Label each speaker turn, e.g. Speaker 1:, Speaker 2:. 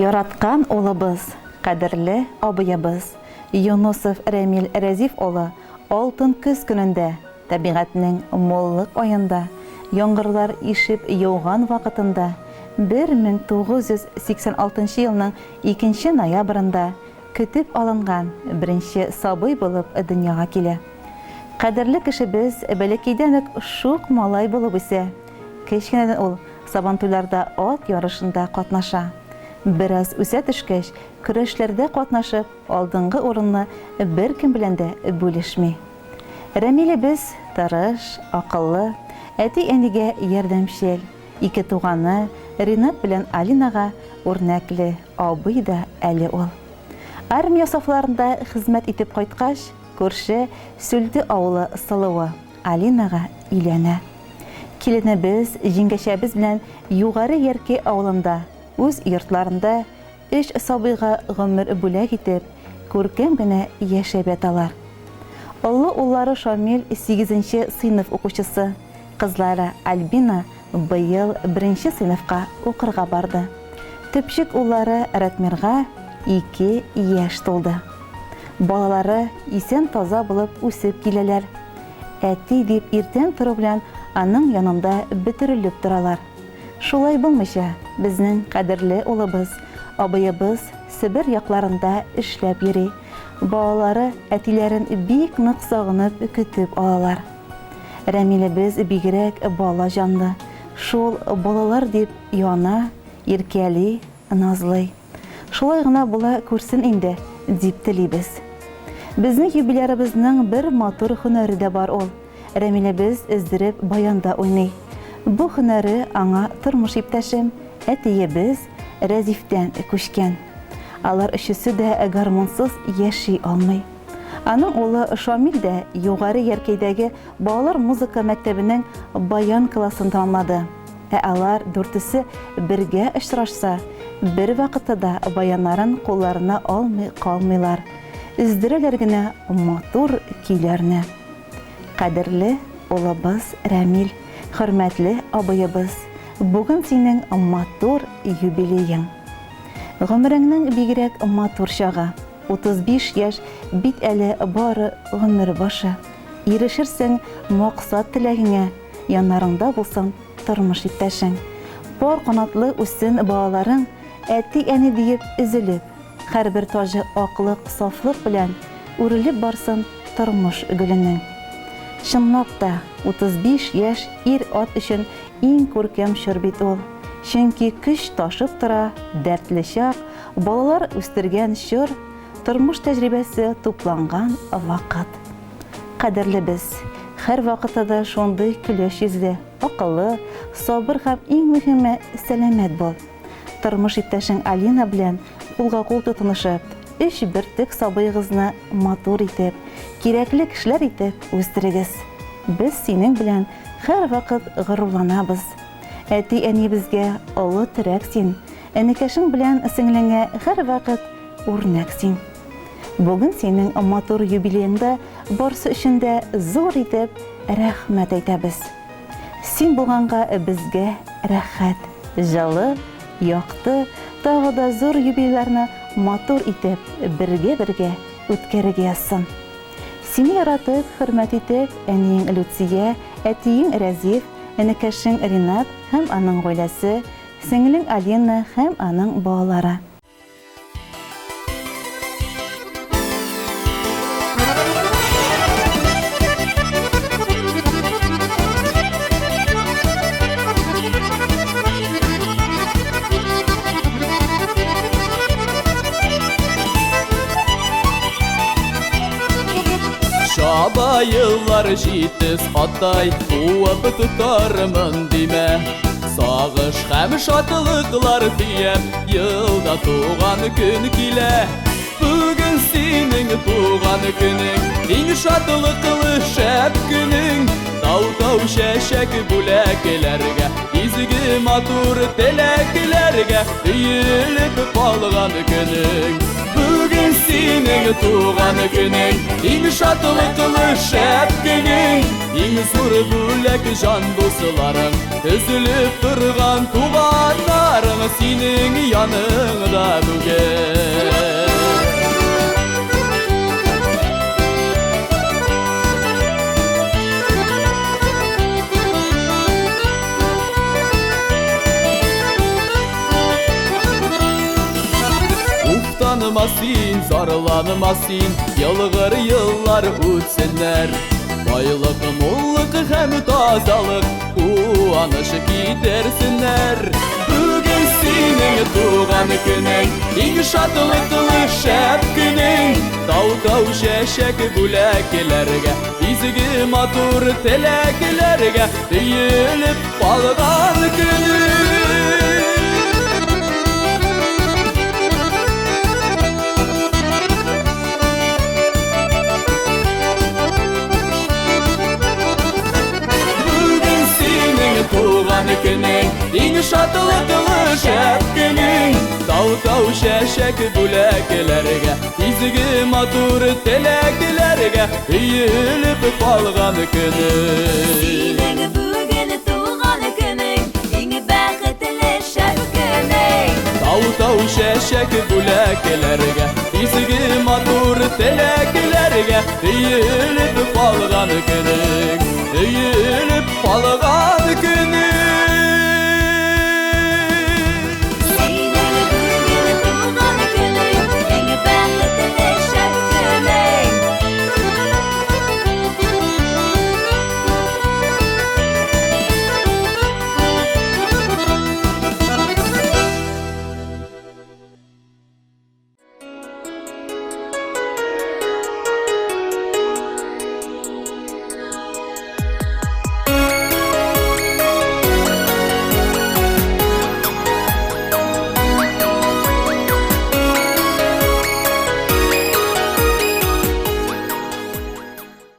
Speaker 1: Яраткан улыбыз, кадерле абыебыз Юнусов Рәмил Рәзиф улы алтын көз көнендә, табигатьнең муллык аенда, яңгырлар ишеп яуган вакытында, 1986 елның икенче ноябрендә көтеп алынган беренче сабый булып дөньяга килә. Кадерле кешебез бәләкәйдән үк шук малай булып үсә. Кечкенәдән ул Сабантуйларда ат ярышында катнаша. Бераз үсә төшкәч, көрәшләрдә катнашып, алдынгы урынны беркем белән дә бүлешми. Рәмилебез тырыш, акыллы, әти-әнигә ярдәмчел, ике туганы Ринат белән Алинага үрнәкле абый да әле ул. Армия сафларында хезмәт итеп кайткач, күрше Сүлде авылы сылуы Алинага өйләнә. Киленебез, җиңгәчәбез белән Югары Яркәй авылында үз йортларында өч сабыйга гомер бүләк итеп, күркәм генә яшәп яталар. Олы уллары Шамил сигезенче сыйныф укучысы, кызлары Альбина быел беренче сыйныфка укырга барды. Төпчек уллары Ратмирга ике яшь тулды. Балалары исән-таза булып үсеп киләләр. Әти дип иртән тору белән аның янында бөтерелеп торалар. Шулай булмыйча, безнең кадерле улыбыз, абыебыз Себер якларында эшләп йөри. Балалары әтиләрен бик нык сагынып көтеп алалар. Рәмилебез бигрәк бала җанлы, шул балалар дип яна, иркәли, назлый. Шулай гына була күрсен инде, дип телибез. Безнең юбилярыбызның бер матур һөнәре дә бар ул, Рәмилебез өздереп баянда уйный. Бу һөнәре аңа тормыш иптәшем, әтиебез Рәзифтән күчкән. Алар өчесе дә гармунсыз яши алмый. Аның улы Шамил дә Югары Яркәйдәге балалар музыка мәктәбенең баян классын тәмамлады. Ә алар дүртесе бергә очрашса, бервакытта да баяннарын кулларына алмый калмыйлар, өздерәләр генә матур көйләрне. Кадерле улыбыз Рәмил, хөрмәтле абыебыз, бүген синең матур юбилеең. Гомереңнең бигрәк матур чагы. 35 яшь бит әле бары гомер башы. Ирешерсең максат-теләгеңә, яннарыңда булсын тормыш иптәшең. Пар канатлы үссен балаларың, әти-әни диеп өзелеп, һәрбер таҗы аклык, сафлык белән үрелеп барсын тормыш гөленең. Чынлап та, 35 яшь ир-ат өчен иң күркәм чор бит ул. Чөнки көч ташып тора, дәртле чак, Балалар үстергән чор, тормыш тәҗрибәсе тупланган вакыт. Кадерлебез, һәрвакытта да шундый көләч йөзле, акыллы, сабыр һәм иң мөһиме, сәламәт бул. Тормыш иптәшең Алина белән кулга-кул тотынышып, өч бөртек сабыегызны матур итеп, кирәкле кешеләр итеп үстерегез. Без синең белән һәрвакыт горурланабыз. Әти-әниебезгә олы терәк син, Энекәшең белән сеңлеңә һәрвакыт үрнәк син. Бүген синең матур юбилееңда барсы өчен дә зур итеп рәхмәт әйтәбез. Син булганга безгә рәхәт, җылы, якты, тагы да зур юбилейларны матур итеп бергә-бергә үткәрергә язсын. Сине яратып, хөрмәт итеп, әниең Люция, әтиең Рәзиф, энекәшең Ринат һәм аның гаиләсе, Сеңлең Алина һәм аның балалары.
Speaker 2: Чаба еллар җитез аттай, куып тотармын димә. Сагыш һәм шатлыклар төяп, елда туган көн килә. Бүген синең туган көнең, иң шатлыклы шәп көнең. Тау-тау чәчәк бүләкләргә, изге матур теләкләргә өелеп калган көнең. Бүген синең туган көнең, иң шатлыклы шәп көнең, иң зур бүләк җан дусларың, өзелеп торган туганнарың синең яныңда бүген. Уфтанма син, зарланма син, елгыр еллар үтсеннәр. Байлык, муллык һәм тазалык, куаныч китерсеннәр. Бүген синең туган көнең, иң шатлыклы шәп көнең. Тау-тау чәчәк бүләкләргә, изге матур теләкләргә өелеп калган көнең. Бүген синең туган көнең, иң шатлыклы шәп көнең. Тау-тау чәчәк бүләкләргә, изге матур теләкләргә өелеп калган көнең.
Speaker 3: Синең бүген туган көнең, иң бәхетле шәп көнең.
Speaker 2: Тау-тау чәчәк бүләкләргә, изге матур теләкләргә өелеп калган көнең, өелеп калган.